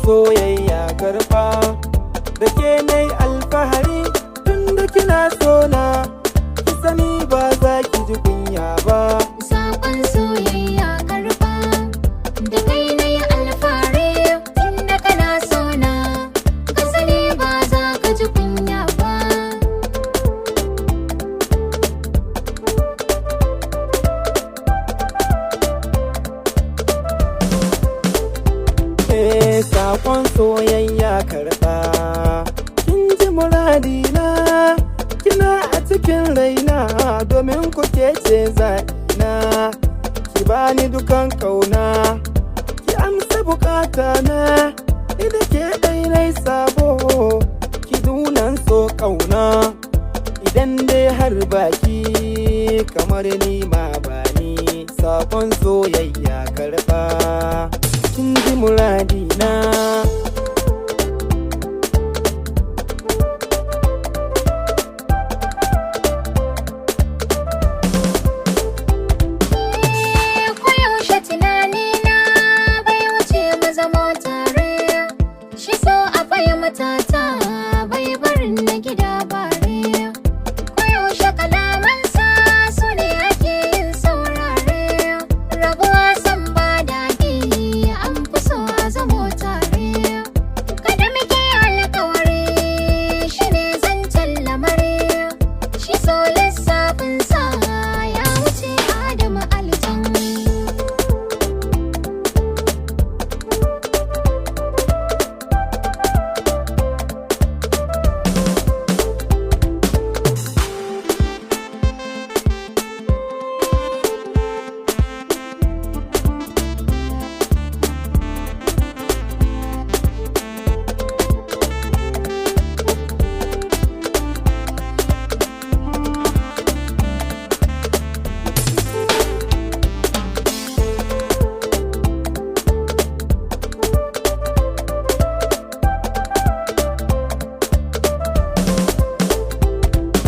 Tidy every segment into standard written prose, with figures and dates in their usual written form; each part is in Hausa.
Soyayya karfa, da ke nai alfahari tunda kina sona, ki sani ba za ki ji kunya ba. Saƙon soyayya karfa, da kai na yi alfahari tunda kana sona, ka sani ba za ka ji kunya ba. Eh, saƙon soyayya karɓa, kin ji muradina, kina a cikin raina, domin ku ke ce zaɓina. Ki bani dukan ƙauna, ki amsa bukata na, ni da ke ɗai nai sabo, ki dunan so ƙauna. Idan dai har baki kamar ni ma bani, saƙon soyayya karɓa, kin ji muradina. Eh, koyaushe tunanina bai wuce mu zamo tare, shi so a fahimta ta bai barin na gida bare. Koyaushe kalamansa su ne ake yin saurare, rabuwa san ba daɗi, an fi so a zamo tare. Kada muke alkawari, shi ne zancen lamari, shi so lissafinsa ya wuce Adamu aljan.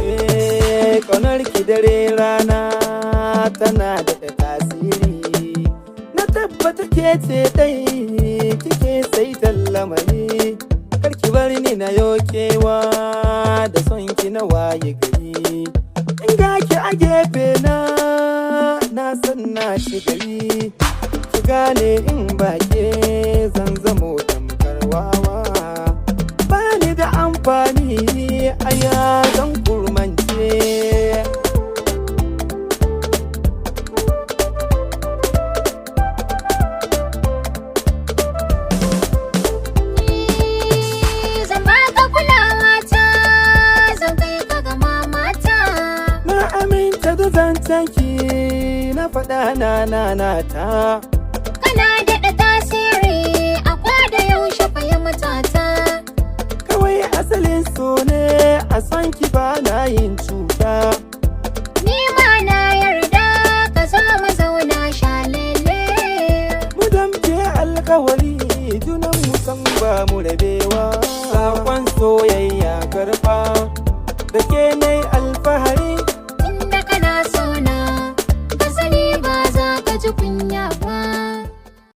Eh, ƙaunar ki dare rana tana da tasiri. Na tabbata ke ce dai kike sai lamari. Kar ki bar ni na yokewa da son ki na waye gari. In ga ki a gefe na, na san na ci gari. Ki gane in ba ke zan zamo tamkar wawa. Bani da amfani aya zan kurmance. Zan baka kulawa ta, zan kai ka ga mamata. Na aminta da zancen ki na faɗa na na na ta. Kana daɗa tasiri a kwada yaushe fahimta ta. Kawai asalin so ne a son ki ba na yin cuta. Ni ma na yarda ka zo mu zauna shalele. Mu damke alkawari junan mu san ba mu rabewa. Sakon soyayya karfa, da ke nai